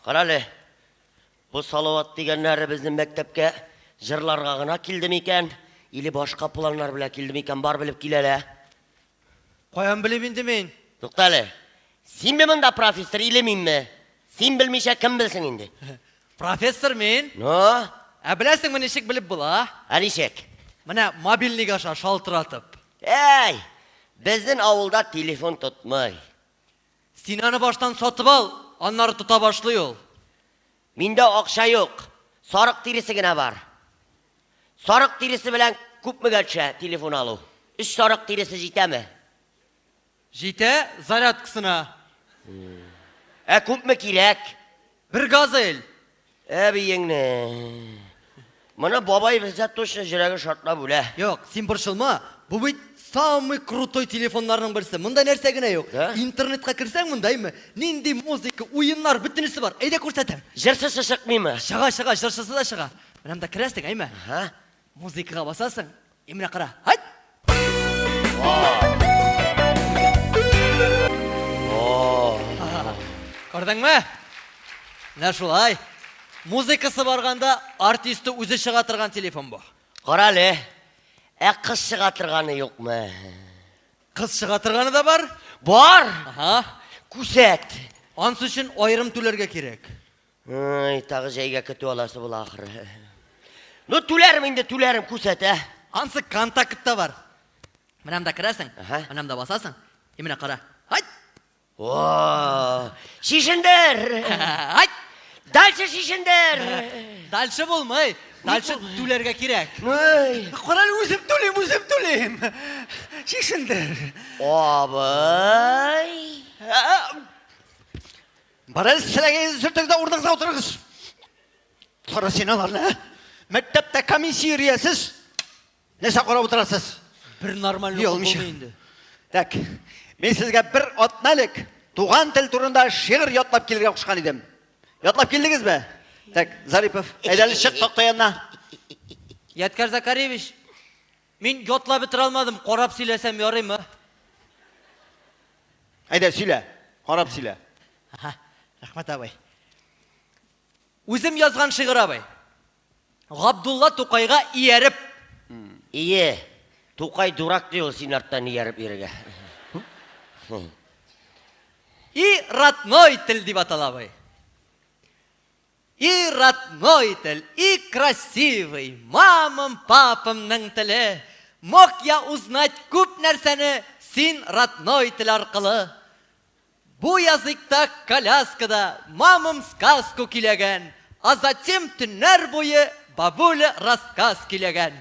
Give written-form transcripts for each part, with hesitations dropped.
Карале, бу Салават дигәннәре безнең мәктәпкә җырларга гына килде микән, или башка планнар белән килде микән, бар белеп кил әле. Каян белим инде мин? Туктале, синме монда профессор или минме? Син белмичә кем белсен инде? Профессор мин. Ну? Ә беләсеңме ничек белеп була? Ә ничек? Менә мобильник аша шалтыратып. Әй, безнең авылда телефон тотмый. Син аны баштан сатып ал, аннары тота башлый ул. Миндә акча юк, сарык тиресе генә бар. Сарык тиресе белән күпмегә төшә телефон алу? Өч сарык тиресе җитәме? Җитә, зарядкасына. Ә күпме кирәк? Бер газель. Әбиеңне. Моны бабай белсә, точно йөрәге шартлап үлә. Юк, син борчылма. Бу бит самый крутой телефоннарның берсе. Монда нәрсә генә юк. Да? Интернетка керсәң монда, әйме, нинди музыка, уеннар, бөтенесе бар. Әйдә күрсәтәм. Җырчысы чыкмыймы? Чыга, чыга, җырчысы да чыга. Менә монда керәсең, әйме? Ага. Музыкага басасың, и менә кара. Һайт! Күрдеңме? Менә шулай. Музыкасы барганда артисты үзе чыга торган телефон бу. Кара әле, ә кыз чыга торганы юкмы? Кыз чыга торганы да бар. Бар! Ага. Күрсәт. Ансы өчен аерым түләргә кирәк. Ай, тагы җәйгә көтү аласы була ахры. Ну, түләрем инде, түләрем, күрсәт, ә. Ансы контактта бар. Менә монда керәсең, Ага. менә монда басасың. И менә кара. Һайт! О, чишендер! Һайт! Дальше чишендер! Дальше булмый. Дальше түләргә кирәк. Ай, Карале, үзем түлим, үзем түлим. Чишендер. абый. Бар әле селәгәегезне сөртегез дә урыныгызга утырыгыз. Кара син аларны, ә? Мәктәптә комиссия йөриясез. Нәрсә карап утырасыз? Бер нормаль Йо, укып Миша. булмый инде. Так, мин сезгә бер атна элек туган тел турында шигырь ятлап килергә кушкан идем. Ятлап килдегезме? Так, Зарипов, әйдә әле чык такта янына. Ядкәр Закаревич, мин ятлап бетерә алмадым, карап сөйләсәм ярыймы? Әйдә, сөйлә. Карап сөйлә. Аһа, рәхмәт абый. Үзем язган шигырь абый. Габдулла Тукайга ияреп. Ие, Тукай дурак ди ул син арттан ияреп йөрергә. И родной тел дип атала абый. И родной тел, и красивый, мамам, папамның теле. Мог я узнать күп нәрсәне син родной тел аркылы. Бу языкта коляскада мамам сказку көйләгән, а затем төннәр буе бабуля рассказ көйләгән.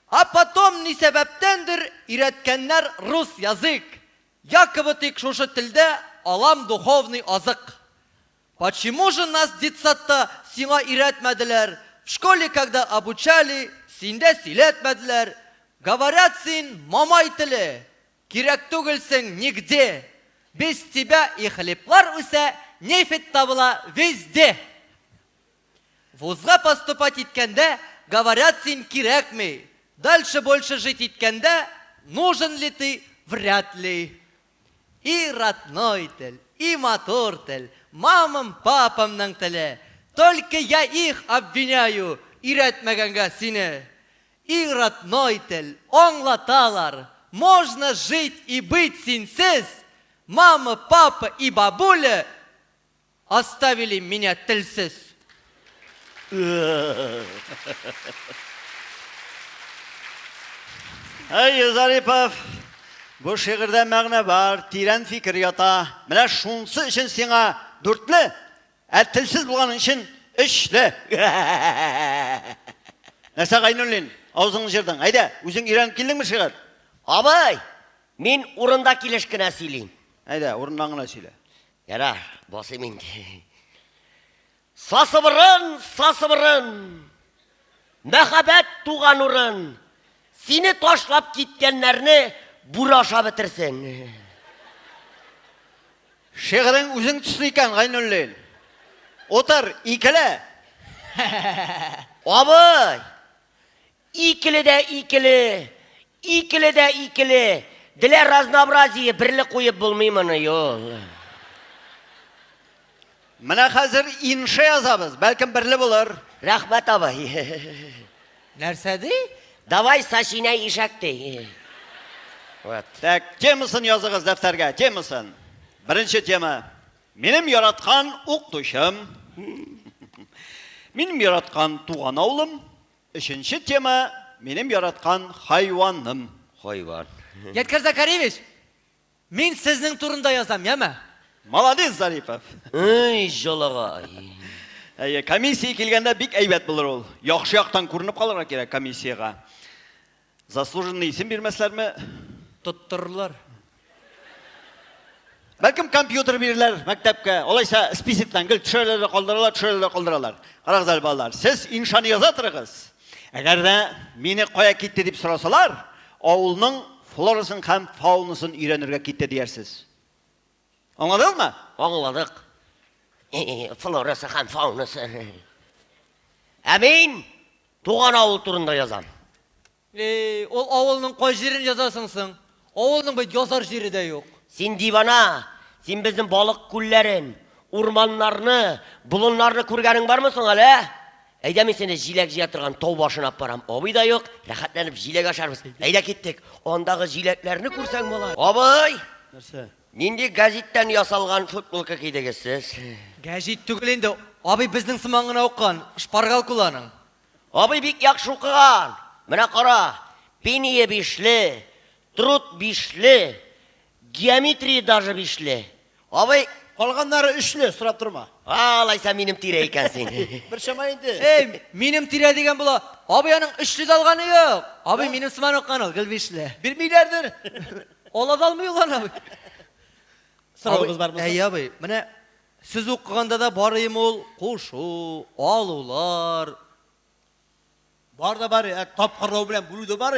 А потом ни сәбәптәндер өйрәткәннәр рус язык. Якобы тик шушы телдә алам духовный азык. Почему же нас детсадта сиңа өйрәтмәделәр? В школе, когда обучали, синдә сөйләтмәделәр. Говорят, син мамай теле, кирәк түгелсең нигде. Без тебя и хлеблар үсә, нефть табыла везде. Вузга поступать иткәндә, говорят, син кирәкми. Дальше больше жить иткәндә, нужен ли ты, вряд ли. И родной тел, и матур тел, мамам, папамның теле. Только я их обвиняю, өйрәтмәгәнгә сине. И родной тел, аңлаталар, можно жить и быть синсез. Мама, папа и бабуля оставили меня телсез. Әй, Зарипов, бу шигырьдә мәгънә бар, тирән фикер ята. Менә шунысы өчен сиңа дүртле, ә телсез булганың өчен өчле. Нәрсә, Гайнуллин, авызыңны җырдың. Әйдә, үзең өйрәнеп килдеңме шигырь? Абый, мин урында килеш кенә сөйлим. Әйдә, урыннан гына сөйлә. Ярар, басыйм инде. Сасыбырын, сасыбырын, мәхәббәт туган урын, сине ташлап киткәннәрне бүре ашап бетерсен. Шигырең үзең төсле икән, Гайнуллин. Утыр, икеле. Абый, икеле дә икеле, икеле дә икеле. Для разнообразия берле куеп булмый моны, юк. Менә хәзер инша язабыз, бәлкем берле булыр. Рәхмәт, абый. Нәрсә ди? Давай сочиняй ишәк ди. Вот. Так, темасын языгыз дәфтәргә, темасын. Беренче тема. Минем яраткан укытучым. Минем яраткан туган авылым. Өченче тема. Минем яраткан хайваным. Хайван. Ядкәр Закариевич, мин сезнең турында язам, яме? Молодец, Зарипов. Эй, җылыгай. Әйе, комиссия килгәндә бик әйбәт булыр ул. Яхшы яктан күренеп калырга кирәк комиссиягә. Заслуженный исем бирмәсләрме? Тоттырырлар. Бәлкем компьютер бирерләр мәктәпкә. Алайса списоктан гел төшерәләр дә калдыралар, төшерәләр дә калдыралар. Карагыз әле, балалар, сез иншаны яза торыгыз. Әгәр дә мине кая китте дип сорасалар, авылның флорасын һәм фаунасын өйрәнергә китте диярсез. Аңладыгызмы? Аңладык. Флорасы һәм фаунасы. Ә мин туган авыл турында язам. Эй, ул авылның кай җирен язасың соң? Авылның бит язар җире дә юк. Син дивана, син безнең балык күлләрен, урманнарны, болыннарны күргәнең бармы соң әле, ә? Әйдә мин сине җиләк җыя торган тау башына алып барам. Абый да юк, рәхәтләнеп җиләк ашарбыз. Әйдә киттек. Андагы җиләкләрне күрсәң, малай. Абый! Нәрсә? Нинди гәзиттән ясалган футболка кидегез сез? Гәҗит түгел инде, абый безнең сыман гына укыган, шпаргалка ул аның. Абый бик яхшы укыган. Менә кара, пение бишле, труд бишле, геометрия даже бишле. Абый. Калганнары өчле, сорап торма. Алайса минем тирә икән син. Бер чама инде. Эй, минем тирә дигән була. Абый аның өчле дә алганы юк. Абый минем сыман укыган ул, гел бишле. Бирмиләрдер. Ала да алмый ул аны абый. Соравыгыз бармы? Әйе, абый. Менә сез укыганда да бар име ул кушу, алулар? Бар да бар, ә тапкырлау белән бүлү дә бар.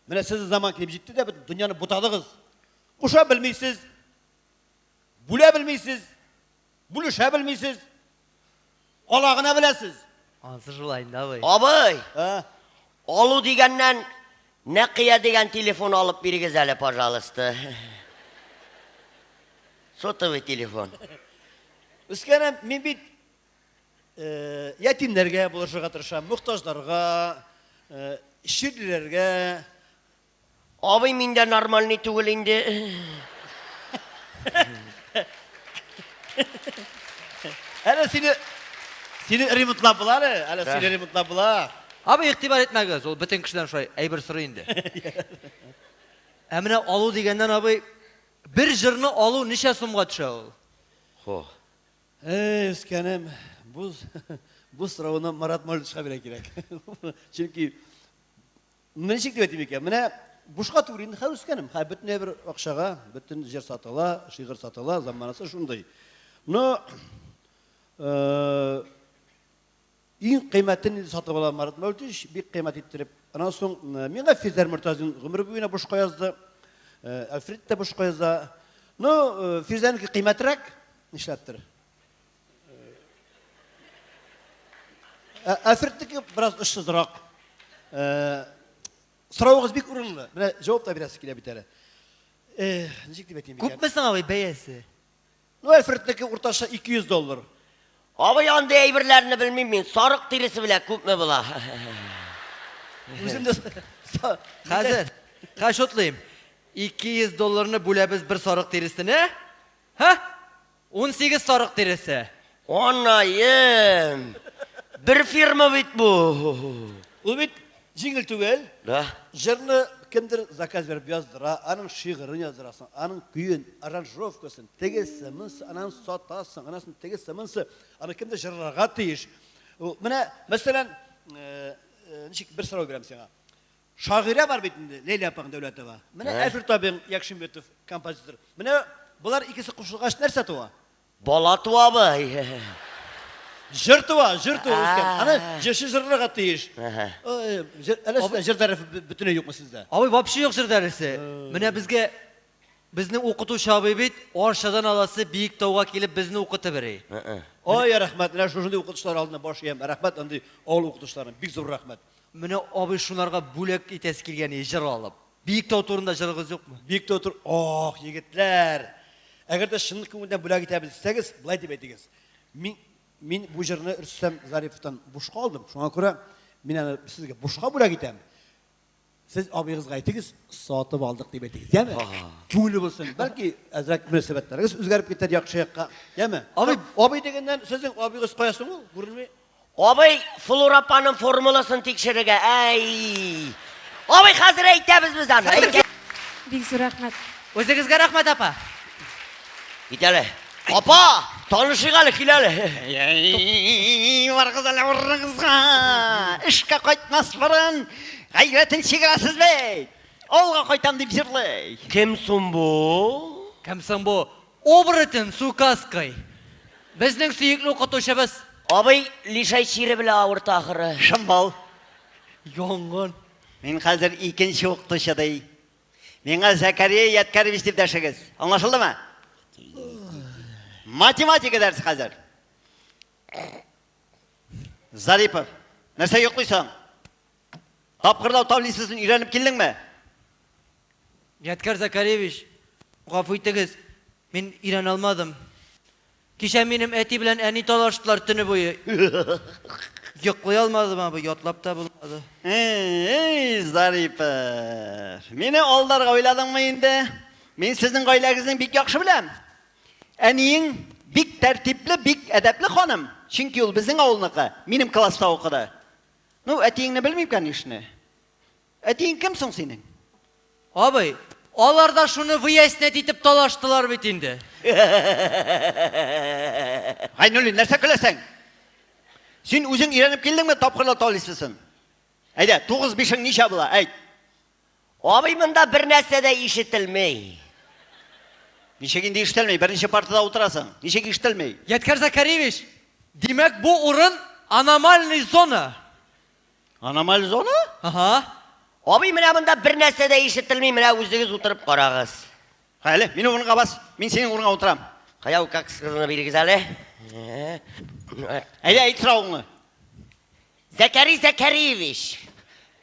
Менә сезнең заман килеп җитте дә, бөтен дөньяны бутадыгыз. Куша белмисез, бүлә белмисез, бүлешә белмисез, ала гына беләсез. Ансы шулай инде, абый. Абый, Ә? алу дигәннән Нәкыя дигән телефон алып бирегез әле, пожалуйста. Сотовый телефон. Үскәнем, мин бит ятимнәргә булышырга тырышам, мохтаҗларга, чирлеләргә. Абый, мин дә нормальный түгел инде. Әле сине сине ремонтлап була әле, әле сине ремонтлап була. Абый, игътибар итмәгез, ул бөтен кешедән шулай әйбер сорый инде. Ә менә алу дигәннән, абый, бер җырны алу ничә сумга төшә ул? Хо. Эй, үскәнем, бу бу сорауны Марат Мавлютовичка бирә кирәк. Чөнки Менә ничек дип әйтим икән? Менә бушка түгел инде хәзер үскәнем. Хәзер бөтенләй бер акчага, бөтен җыр сатыла, шигырь сатыла, заманасы шундый. Но э, иң кыйммәтен инде сатып ала Марат Мәүлтич, бик кыйммәт иттереп. Аннан соң э, миңа Фирзәр Мортазин гомер буена бушка язды. Э, Альфред тә бушка яза. Но э, Фирзәрнеке кыйммәтрәк, нишләптер. Ә, Альфреднеке бераз очсызрак. Э, Соравыгыз бик урынлы. Менә җавап та бирәсе килә бит әле. Э, ничек дип әйтим икән? Күпме соң абый бәясе? Ну, Альфреднеке уртача 200 доллар. Абый, андый әйберләрне белмим мин. Сарык тиресе белән күпме була? Үзем дә Хәзер, хәзер шутлыйм. 200 долларны бүләбез бер сарык тиресенә. Һә? 18 сарык тиресе. Анаем! Бер фирма бит бу. Ул бит җиңел түгел. Да. Җырны кемдер заказ биреп яздыра, аның шигырен яздырасың, аның көен, аранжировкасын, тегесе, монысы, анан сатасың, анасын тегесе, монысы, аны кемдер җырларга тиеш. Менә, мәсәлән, э, э, ничек бер сорау бирәм сиңа. Шагыйрә бар бит инде, Ләйлә апаң Дәүләтова. Менә Әлфред абыең Якшимбетов, композитор. Менә болар икесе кушылгач нәрсә туа? Бала туа абый. Җыр туа, җыр туа үскән. Аны җырчы җырларга тиеш. Әллә сездә җыр дәресе бөтенләй юкмы сездә? Абый, вообще юк җыр дәресе. Менә безгә безнең укытучы абый бит Арчадан аласы Биектауга килеп безне укытып йөри. Ай, рәхмәт, менә шушындый укытучылар алдында баш иям. Рәхмәт андый авыл укытучыларына, бик зур рәхмәт. Менә абый шунарга бүләк итәсе килгән иде, җыр алып. Биектау турында җырыгыз юкмы? Биектау тур, ох, егетләр! Әгәр дә чын күңелдән бүләк итәбез дисәгез, болай дип әйтегез. Мин мин бу җырны Рөстәм Зариповтан бушка алдым. Шуңа күрә мин аны сезгә бушка бүләк итәм. Сез абыегызга әйтегез, сатып алдык дип әйтегез. Яме? Күңеле булсын. Бәлки әзрәк мөнәсәбәтләрегез үзгәреп китәр яхшы якка. Яме? Абый, абый дигәннән сезнең абыегыз кая соң ул? Күренми. Абый Флюра апаның формуласын тикшерергә. Әй! Абый хәзер әйтәбез без аны. Әйтә. Бик зур рәхмәт. Үзегезгә рәхмәт, апа. Кит әле. Апа, танышыйк әле, кил әле. Әй, барыгыз әле урыныгызга. Эшкә кайтмас борын гайрәтен чыгарасыз бит. Авылга кайтам дип җырлый. Кем соң бу? Кем соң бу? Оборотень с указкой. Безнең сөекле укытучыбыз. Абый лишай чире белән авырта ахыры. Шымбал. Янгын. Мин хәзер икенче укытучы ди. Миңа Зәкәрия Ядкәревич дип дәшегез. Аңлашылдымы? Математика дәресе хәзер. Зарипов, нәрсә йоклыйсың? Тапкырлау таблицасын өйрәнеп килдеңме? Ядкәр Закаревич, гафу итегез, мин өйрәнә алмадым. Кичә минем әти белән әни талаштылар төне буе. Йоклый алмадым, абый, ятлап та булмады. Эй, Зарипов, мине алдарга уйладыңмы инде? Мин сезнең гаиләгезне бик яхшы беләм. Әниең бик тәртипле, бик әдәпле ханым. Чөнки ул безнең авылныкы, минем класста укыды. Ну, әтиеңне белмим, конечно. Әтиең кем соң синең? Абый, алар да шуны выяснять итеп талаштылар бит инде. Гайнуллин, нәрсә көләсең? Син үзең өйрәнеп килдеңме тапкырлау таблицасын? Әйдә, 9 бишең ничә була? Әйт. Абый монда бер нәрсә дә ишетелми. Ничек инде ишетелми? Беренче партада утырасың. Ничек ишетелми? Ядкәр Закаревич, димәк, бу урын аномальный зона. Аномаль зона? Ага. Абый менә монда бер нәрсә дә ишетелми, менә үзегез утырып карагыз. Әле, минем урынга бас. Мин синең урынга утырам. Кая указканы бирегез әле. Әйдә, әйт соравыңны. Зәкәри Зәкәриевич,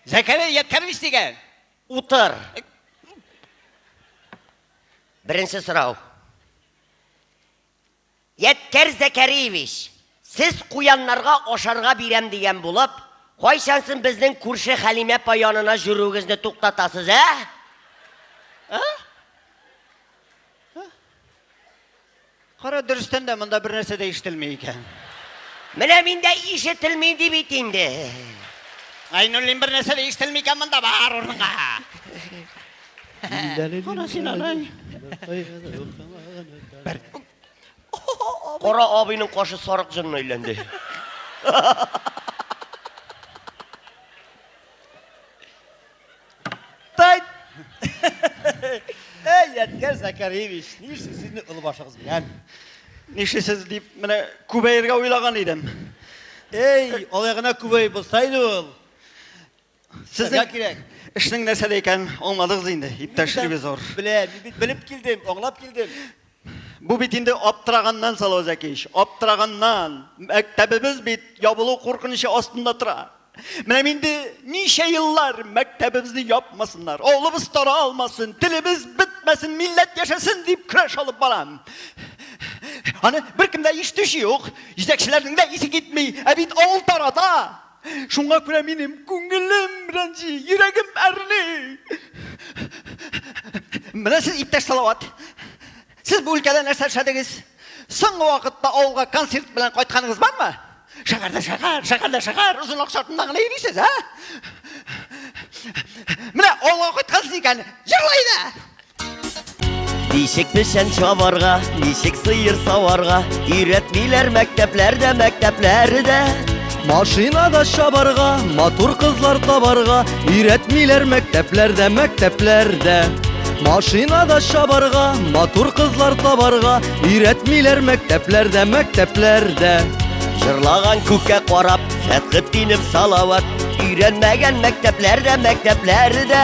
Зәкәрия Ядкәрович дигән. утыр. Беренче сорау. Ядкәр Зәкәриевич, сез куяннарга ашарга бирәм дигән булып, кайчан соң безнең күрше Хәлимә апа янына йөрүегезне туктатасыз, ә? Кара, дөрестән дә монда бер нәрсә дә ишетелми икән. Менә мин дә ишетелми ди бит инде. Гайнуллин бер нәрсә дә ишетелми икән монда, бар урыныңа. Кара син аны. Кара абыйның кашы сарык җонына әйләнде. Тайт! Әй, Ядкәр Закаревич, ни эшлисез сезнең олы башыгыз белән? Нишлисез дип, менә күбәергә уйлаган идем. Эй, алай гына күбәеп булса иде ул. Сезнең Сезгә кирәк. Эшнең нәрсәдә икәнен аңладыгыз инде, иптәш ревизор. Беләм, мин бит белеп килдем, аңлап килдем. Бу бит инде аптыраганнан, Салават Зәкиевич, аптыраганнан. Мәктәбебез бит ябылу куркынычы астында тора. Менә мин инде ничә еллар мәктәбебезне япмасыннар, авылыбыз таралмасын, телебез бетмәсен, милләт яшәсен дип көрәш алып барам. Аны беркем дә ишетүче юк, җитәкчеләрнең дә исе китми, ә бит авыл тарата. Шуңа күрә минем күңелем рәнҗи, йөрәгем әрни. Менә сез, иптәш Салават, сез бу өлкәдә нәрсә эшләдегез? Соңгы вакытта авылга концерт белән кайтканыгыз бармы? Шәһәрдә шәһәр, шәһәрдә шәһәр, озын акча артында гына йөрисез, ә? Менә авылга кайткансыз икән, җырла әйдә! Ничек печән чабарга, ничек сыер саварга, өйрәтмиләр мәктәпләрдә, мәктәпләрдә. Машинада чабарга, матур кызлар табарга, өйрәтмиләр мәктәпләрдә, мәктәпләрдә. Машинада чабарга, матур кызлар табарга, өйрәтмиләр мәктәпләрдә, мәктәпләрдә. Җырлаган күккә карап, Фәтхетдинов Салават, өйрәнмәгән мәктәпләрдә, мәктәпләрдә.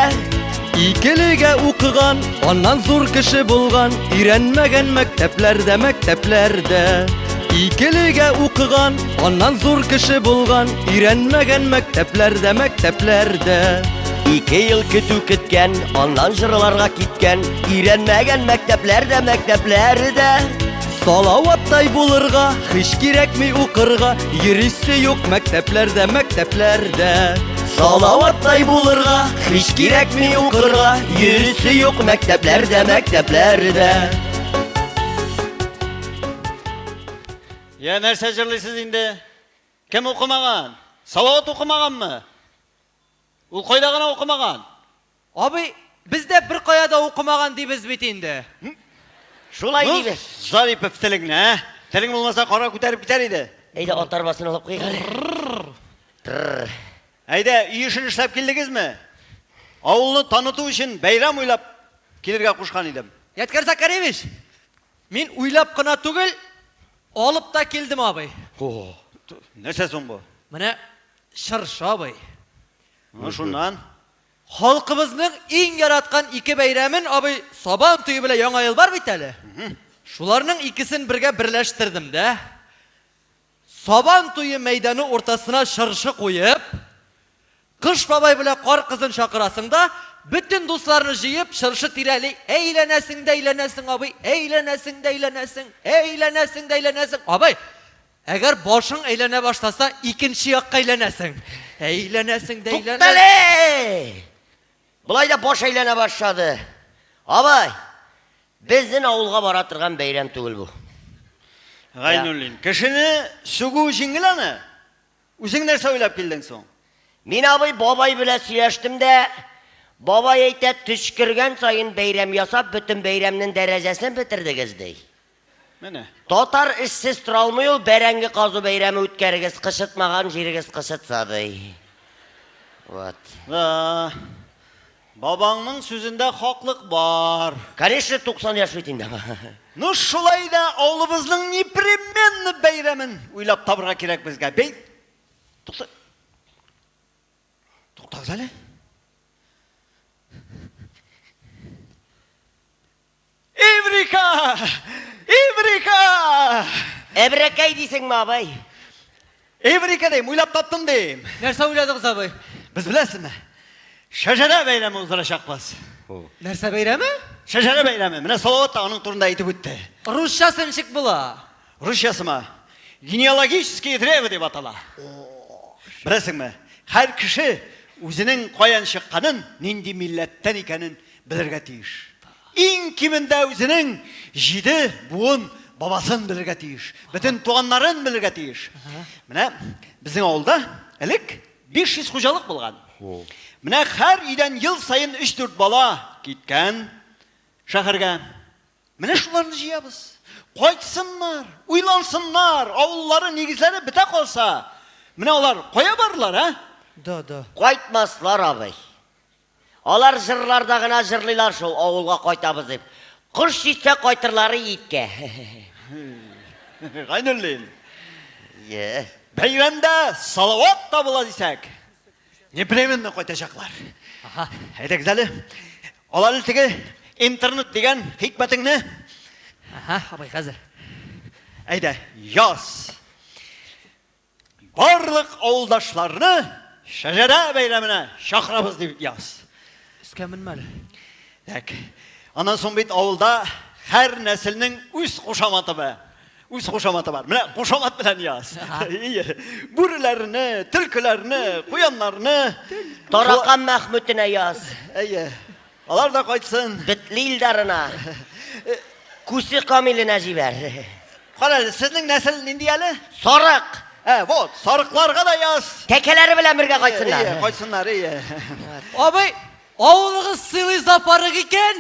Икелегә укыган, аннан зур кеше булган, өйрәнмәгән мәктәпләрдә, мәктәпләрдә. Икелегә укыган, аннан зур кеше булган, өйрәнмәгән мәктәпләрдә, мәктәпләрдә. Ике ел көтү көткән, аннан җырларга киткән, өйрәнмәгән мәктәпләрдә, мәктәпләрдә. Салаваттай булырга, һич кирәкми укырга, йөрисе юк мәктәпләрдә, мәктәпләрдә. Салаваттай булырга, һич кирәкми укырга, йөрисе юк мәктәпләрдә, мәктәпләрдә. Я, нәрсә җырлыйсыз инде? Кем укымаган? Салават укымаганмы? Ул кайда гына укымаган? Абый, без дә бер кая да укымаган дибез бит инде. Шулай Ну, дибез. Зарипов телеңне, ә? Телең булмаса кара күтәреп китәр иде. Әйдә, ат арбасын алып куйыйк әле. Тррр. Әйдә, өй эшен эшләп килдегезме? Авылны таныту өчен бәйрәм уйлап килергә кушкан идем. Ядкәр Закаревич, мин уйлап кына түгел, алып та килдем, абый. О, Нәрсә соң бу? Менә чыршы, абый. Ну, шуннан. Халкыбызның иң яраткан ике бәйрәмен, абый, Сабан туе белән Яңа ел бар бит әле. Шуларның икесен бергә берләштердем дә. Сабан туе мәйданы уртасына чыршы куеп, Кыш бабай белән Кар кызын чакырасың да, бөтен дусларны җыеп, чыршы тирәли әйләнәсең дә әйләнәсең, абый, әйләнәсең дә әйләнәсең, әйләнәсең дә әйләнәсең. Абый, әгәр башың әйләнә башласа, икенче якка әйләнәсең. Әйләнәсең дә әйләнәсең. Туктале! Болай да баш әйләнә башлады. Абый, безнең авылга бара торган бәйрәм түгел бу. Гайнуллин, кешене сүгү җиңел аны. Үзең нәрсә уйлап килдең соң? Мин абый бабай белән сөйләштем дә, бабай әйтә, төчкергән саен бәйрәм ясап, бөтен бәйрәмнең дәрәҗәсен бетердегез, ди. Менә. Татар эшсез тора алмый ул, бәрәңге казу бәйрәме үткәрегез, кычытмаган җирегез кычытса, ди. Вот. Да. Бабаңның сүзендә хаклык бар. Конечно, 90 яшь бит инде. Ну, шулай да авылыбызның непременно бәйрәмен уйлап табырга кирәк безгә. Бей... Тукта. Туктагыз әле. Эврика! Эврика! Әбрәкәй дисеңме, абый? Эврика дим, уйлап таптым дим. Нәрсә уйладыгыз, абый? Без беләсезме? Шәҗәрә бәйрәме уздырачакбыз. Нәрсә бәйрәме? Шәҗәрә бәйрәме. Менә Салават та аның турында әйтеп үтте. Русчасы ничек була? Русчасымы? Генеалогические древо дип атала. Беләсеңме? Һәр кеше үзенең каян чыкканын, нинди милләттән икәнен белергә тиеш. Иң кимендә үзенең җиде буын бабасын белергә тиеш. Бөтен туганнарын белергә тиеш. Менә безнең авылда элек 500 хуҗалык булган. Менә һәр өйдән ел саен 3-4 бала киткән шәһәргә. Менә шуларны җыябыз. Кайтсыннар, уйлансыннар, авыллары, нигезләре бетә калса, менә алар кая барлар, ә? Да, да. Кайтмаслар, абый. Алар җырларда гына җырлыйлар шул, авылга кайтабыз дип. Кош җитсә кайтырлары иткә. Гайнуллин. Е. Бәйрәмдә Салават та була дисәк, непременно кайтачаклар. Аһа. Әйдәгез әле. Ал әле теге интернет дигән хикмәтеңне. Аһа, абый, хәзер. Әйдә, яз. Барлык авылдашларны шәҗәрә бәйрәменә чакырабыз дип яз. Өскә менмә әле. Так. Аннан соң бит авылда һәр нәселнең үз кушаматы бар. Үз кушаматы бар. Менә кушамат белән яз. Ие. Бүреләрне, төлкеләрне, куяннарны. Таракан Мәхмүтенә яз. Әйе. Алар да кайтсын. Бетле Илдарына. Күсе Камиленә җибәр. Кара әле, сезнең нәсел нинди әле? Сарык. Ә, вот, сарыкларга да яз. Тәкәләре белән бергә Ие, кайтсыннар. кайтсыннар, ие. Абый, авылыгыз сыйлый зоопарк икән.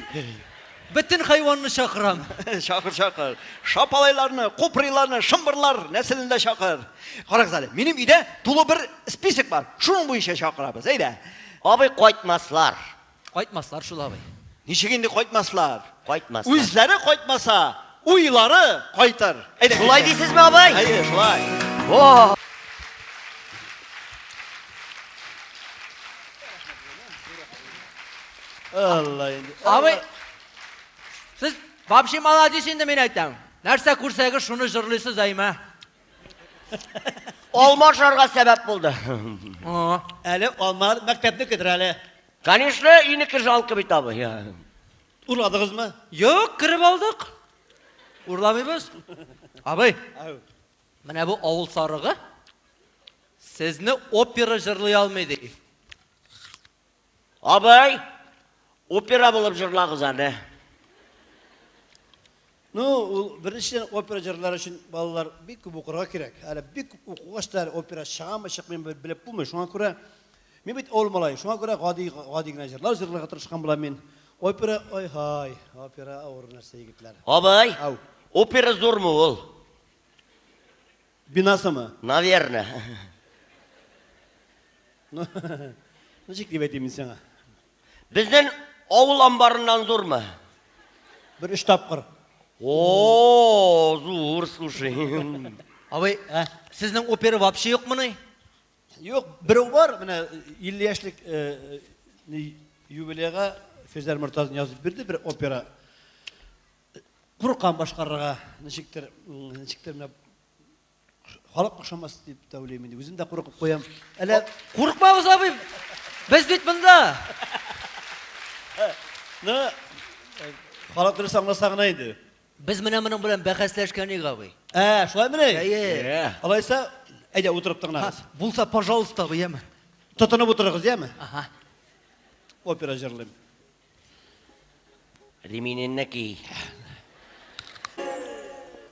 Бөтен хайванны чакырам. Чакыр, чакыр. Шапалайларны, купрыйларны, шымбырлар нәселен дә чакыр. Карагыз әле, минем өйдә тулы бер список бар. Шуның буенча чакырабыз, әйдә. Абый, кайтмаслар. Кайтмаслар шул, абый. Ничек инде кайтмаслар? Кайтмаслар. Үзләре кайтмаса, уйлары кайтыр. Әйдә. Шулай дисезме, абый? Әйе, шулай. О! Алла инде. Абый, сез вообще молодец инде, мин әйтәм. Нәрсә күрсәгез, шуны җырлыйсыз, әйме. Алма ашарга сәбәп булды. О, Әле алма мәктәпне көтер әле. Конечно, өйнеке жалко бит, абый. Урладыгызмы? Юк, кереп алдык. Урламыйбыз. Абый, менә бу авыл сарыгы сезне опера җырлый алмый ди. Абый, опера булып җырлагыз әле. Ну, ул беренчедән опера җырлар өчен балалар бик күп укырга кирәк. Әле бик күп укугач та әле опера чыгамы, чыкмыймы белеп булмый. Шуңа күрә мин бит авыл малае, шуңа күрә гади гади генә җырлар җырларга тырышкан булам мин. Опера, ай-һай, опера авыр нәрсә, егетләр. Абый, Ау. опера зурмы ул? Бинасымы? Наверное. Ну, ничек дип әйтим мин сиңа? Безнең авыл амбарыннан зурмы? Бер өч тапкыр. О, зур, слушай. Абый, Ә? сезнең опера вообще юкмыни? Юк, берәү бар, менә 50 яшьлек юбилейга Фирзәр Мортазин язып бирде бер опера. Куркам башкарырга, ничектер, ничектер менә халык ошамас дип тә уйлыйм инде. Үзем дә куркып куям. Әле Куркмагыз, абый. Без бит монда. Ну, халык дөрес аңласа гына инде. Без менә моның белән бәхәсләшкән идек, абый. Ә, шулаймыни? Әйе. Алайса, әйдә утырып тыңлагыз. Булса, пожалуйста, абый, яме. Тотынып утырыгыз, яме? Ага. Опера җырлыйм. Реминенне ки.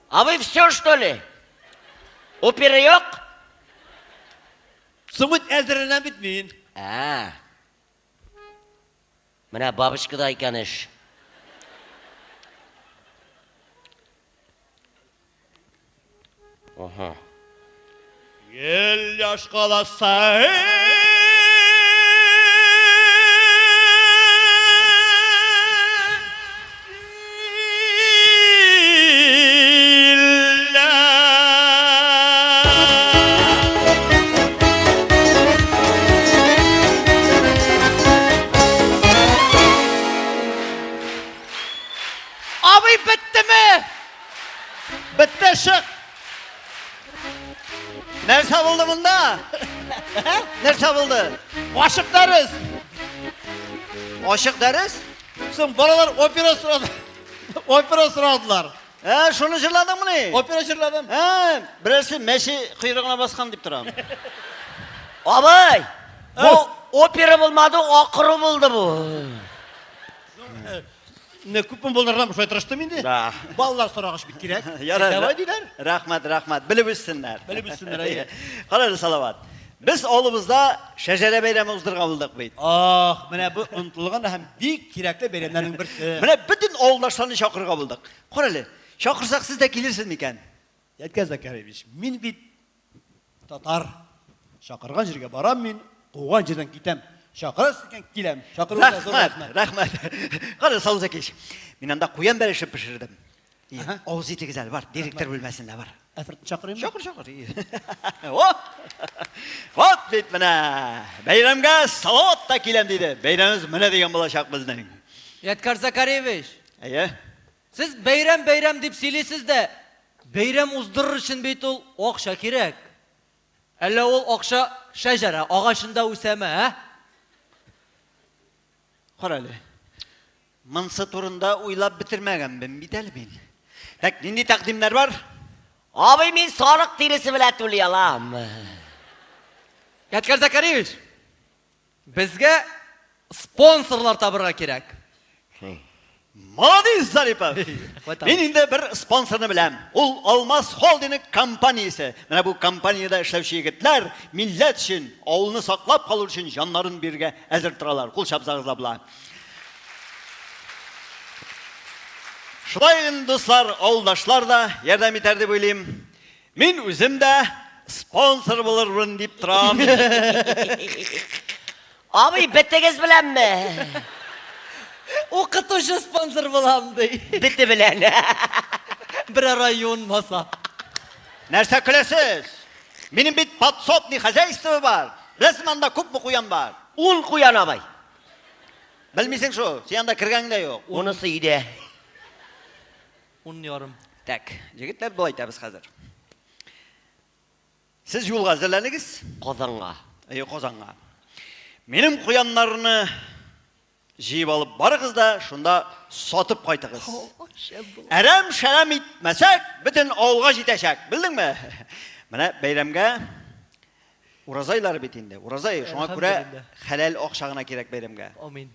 Абый, все что ли? Опера юк? Соң бит әзерләнәм бит мин. Ә. Менә бабочкада икән эш. Ага. Ел яшкаласа Абый, беттеме? Бетте, чык! Нәрсә булды монда? Нәрсә булды? Ачык дәрес! Ачык дәрес? Соң балалар опера сорады. Опера сорадылар. Ә, шуны җырладыңмыни? Опера җырладым. Ә, берәрсе мәче койрыгына баскан дип торам. Абый, бу опера булмады, акыру булды бу. Не күпме булдырдым, шулай тырыштым инде. Да. Балалар сорагач бик кирәк. Ярар. Давай диләр. Рәхмәт, рәхмәт. Белеп үссеннәр. Белеп үссеннәр, әйе. Кара әле, Салават. Без авылыбызда шәҗәрә бәйрәме уздырган булдык бит. Ах, менә бу онытылган һәм бик кирәкле бәйрәмнәрнең берсе. Менә бөтен авылдашларны чакырырга булдык. Кара әле, чакырсак сез дә килерсез микән? Ядкәр Закариевич, мин бит татар. Чакырган җиргә барам мин, куган җирдән китәм. Чакырасыз икән, киләм. Чакыруыгызга зур Рәхмәт, рәхмәт. Кара, Салават Закиевич, мин анда куян бәлеше пешердем. Авыз итегез әле, бар, директор бүлмәсендә бар. Әфертне чакырыйммы? Чакыр, чакыр. О! Вот бит менә. Бәйрәмгә Салават та киләм диде. Бәйрәмебез менә дигән булачак безнең. Ядкәр Закариевич, Әйе. сез бәйрәм бәйрәм дип сөйлисез дә, бәйрәм уздырыр өчен бит ул акча кирәк. Әллә ул акча шәҗәрә агачында үсәме, ә? Кара әле. Монсы турында уйлап бетермәгәнмен бит әле мин. Так, нинди тәкъдимнәр бар? Абый, мин сарык тиресе белән түли алам. Ядкәр Закариевич, безгә спонсорлар табырга кирәк. Молодец, Зарипов! Рәхмәт, Мин инде бер спонсорны беләм. Ул Алмаз Холдинг компаниясе. Менә бу компаниядә эшләүче егетләр милләт өчен, авылны саклап калу өчен җаннарын бирергә әзер торалар. Кул чапсагыз ла була. Шулай инде, дуслар, авылдашлар да ярдәм итәр дип уйлыйм. Мин үзем дә спонсор булырмын дип торам. Абый, бетегез беләнме? Укытучы спонсор булам ди. Бете белән. Берәр ай юынмаса. Нәрсә көләсез? Минем бит подсобный хозяйство бар. Беләсезме, анда күпме куян бар? Ун куян, абый. Белмисең шул, син анда кергәнең дә юк. Унысы өйдә. Ун ярым. Так, егетләр, болай итәбез хәзер. Сез юлга әзерләнегез. Казанга. Әйе, Казанга. Минем куяннарны Җыеп алып барыгыз да, шунда сатып кайтыгыз. Әрәм-шәрәм итмәсәк, бөтен авылга җитәчәк, белдеңме? Менә бәйрәмгә ураза айлары бит инде. Ураза ае, шуңа күрә хәләл акча гына кирәк бәйрәмгә. Амин.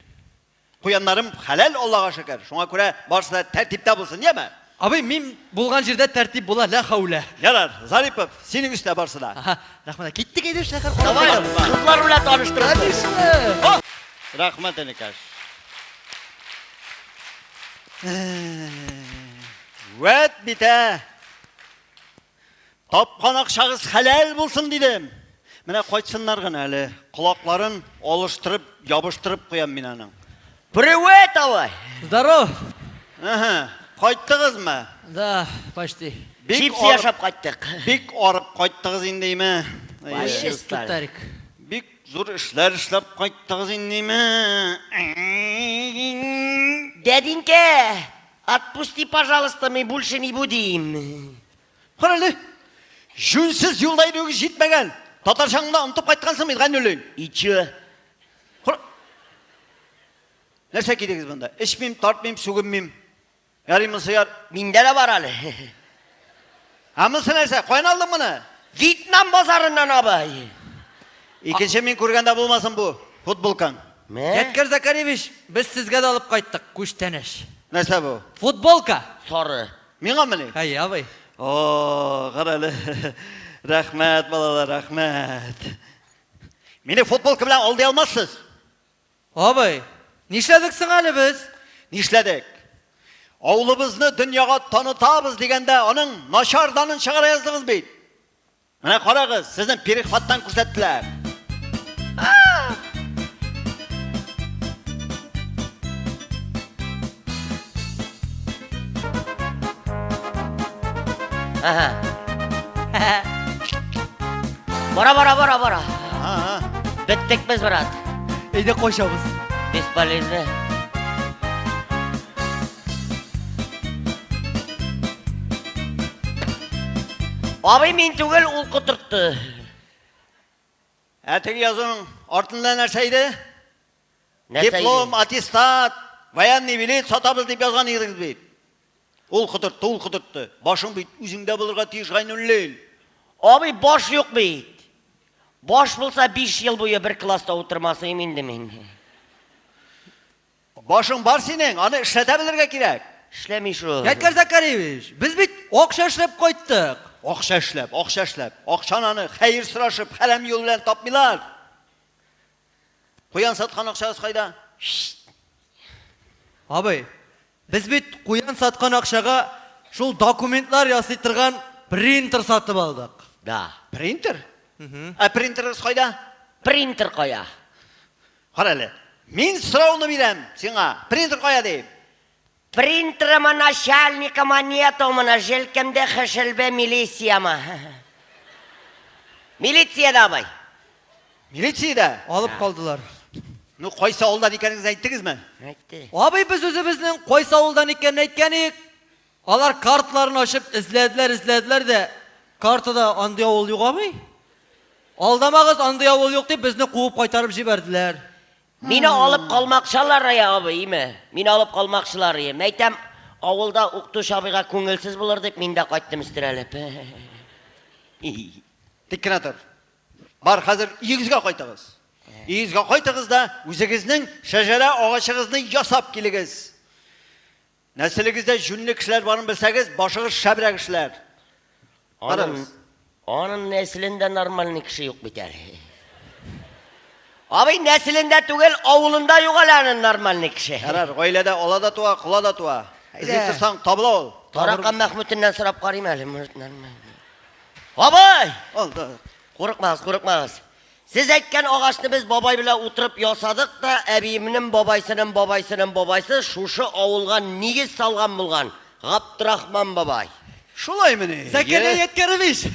Куяннарым хәләл, Аллага шөкер. Шуңа күрә барысы да тәртиптә булсын, яме? Абый, мин булган җирдә тәртип була, лә хәүлә. Ярар, Зарипов, синең өстә барысы да. Аһа, рәхмәт. Киттек әйдә шәһәр Давай, кызлар белән таныштырып. Конечно. Рәхмәт, энекәш. Вәт бит, ә! Тапкан акчагыз хәләл булсын, дидем. Менә кайтсыннар гына әле. Колакларын алыштырып, ябыштырып куям мин аның. Привет, абый! Здоров. Әһә, кайттыгызмы? Да, почти. Бик Чипсы арып, яшәп кайттык. бик арып кайттыгыз инде, име? Вообще Әйе. стали. Тарик. Бик зур эшләр эшләп кайттыгыз инде, име? Дяденька, отпусти, пожалуйста, мы больше не будем. Кара әле, җүнсез юлда йөрүегез җитмәгән. Татарчаңны да онытып кайткансың бит, Гайнуллин. И чё? Кара. Нәрсә кидегез монда? Эчмим, тартмыйм, сүгенмим. Ярый монысы яр. Миндә дә бар әле. Ә монысы нәрсә? Каян алдың моны? Вьетнам базарыннан, абый. Икенче мин күргәндә булмасын бу футболкаң. Мә? Ядкәр Закарьевич, без сезгә дә алып кайттык күчтәнәч. Нәрсә бу? Футболка. Сары. Миңамыни? Әйе, абый. О, кара әле. Рәхмәт, балалар, рәхмәт. Мине футболка белән алдый алмассыз. Абый, нишләдек соң әле без? Нишләдек? Авылыбызны дөньяга танытабыз дигәндә, аның начар данын чыгара яздыгыз бит. Менә карагыз, сезне перехваттан күрсәттеләр. Ага. Бара, бара, бара, бара. Ага. Беттек без, брат. Әйдә качабыз. Бесполезно. Абый мин түгел, ул котыртты. Ә теге язуның артында нәрсә иде? Нәрсә Диплом, иде? аттестат, военный билет сатабыз дип язган идегез бит. Ул котыртты, ул котыртты. Башың бит үзеңдә булырга тиеш, Гайнуллин. Абый, баш юк бит. Баш булса 5 ел буе бер класста утырмас идем инде мин. Башың бар синең, аны эшләтә белергә кирәк. Эшләми шул. Ядкәр Закарьевич, без бит акча эшләп кайттык. Акча эшләп, акча эшләп. Акчаны аны хәер сорашып, хәрам юл белән тапмыйлар. Куян саткан акчагыз кайда? Абый, без бит куян саткан акчага шул документлар ясый торган принтер сатып алдык. Да. Принтер? Ә принтерыгыз кайда? Принтер кая? Кара әле. Мин сорауны бирәм сиңа. Принтер кая дип. Принтерыма начальникыма нету менә җилкәмдә хәшелбә милицияма. Милициядә абый. Милициядә. Алып калдылар. Ну, кайсы авылдан икәнегезне әйттегезме? Әйтте. Абый, без үзебезнең кайсы авылдан икәнен әйткән идек. Алар картларын ачып эзләделәр, эзләделәр дә, картада андый авыл юк, абый. Алдамагыз, андый авыл юк дип безне куып кайтарып җибәрделәр. Мине алып калмакчылар я абый, име? Мине алып калмакчылар ие. Мәйтәм, авылда укытучы абыйга күңелсез булыр дип мин дә кайттым өстерәлеп. Тик кенә тор. Бар, хәзер өегезгә кайтыгыз. Өегезгә кайтыгыз да, үзегезнең шәҗәрә агачыгызны ясап килегез. Нәселегездә җүнле кешеләр барын белсәгез, башыгыз шәбрәк эшләр. Аның, Карагыз. аның нәселендә нормальный кеше юк бит әле. Абый нәселендә түгел, авылында юк әле аның нормальный кеше. Ярар, гаиләдә ала да туа, кола да туа. Эзли торсаң, табыла ул. Таракан Мәхмүтеннән сорап карыйм әле, может, нормальный. Абый! Алды. Курыкмагыз, курыкмагыз. Сез әйткән агачны без бабай белән утырып ясадык та, әбиемнең бабайсының бабайсының бабайсы шушы авылга нигез салган булган. Габдрахман бабай. Шулаймыни? Зәкәрия Ядкәрович!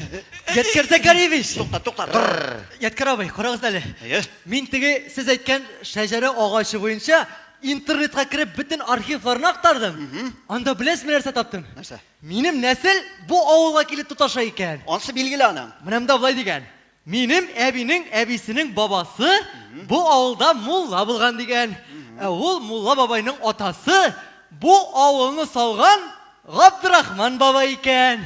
Ядкәр Зәкәрьевич! Тукта, тукта, тор. Ядкәр абый, карагыз әле. Әйе. Мин теге сез әйткән шәҗәрә агачы буенча интернетка кереп бөтен архивларны актардым. Анда беләсезме нәрсә таптым? Нәрсә? Минем нәсел бу авылга килеп тоташа икән. Ансы билгеле аның. Менә монда болай дигән. Минем әбинең әбисенең бабасы бу авылда мулла булган дигән. Ә ул мулла бабайның атасы, бу авылны салган Габдрахман бабай икән.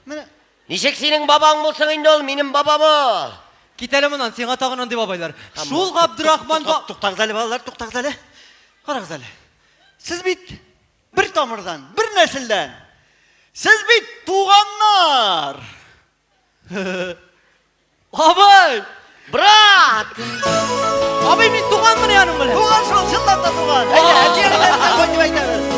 Менә Ничек синең бабаң булсын инде ул, минем бабам ул. Кит әле моннан, сиңа тагын андый бабайлар. Шул Габдрахман ба... Туктагыз әле, балалар, туктагыз әле. Карагыз әле. Сез бит бер тамырдан, бер нәселдән. Сез бит туганнар. Абый! Брат! Абый, мин туганмын аның белән. Туган шул, чынлап та туган. Әйдә, әти-әниләреннән кайтып әйтәбез.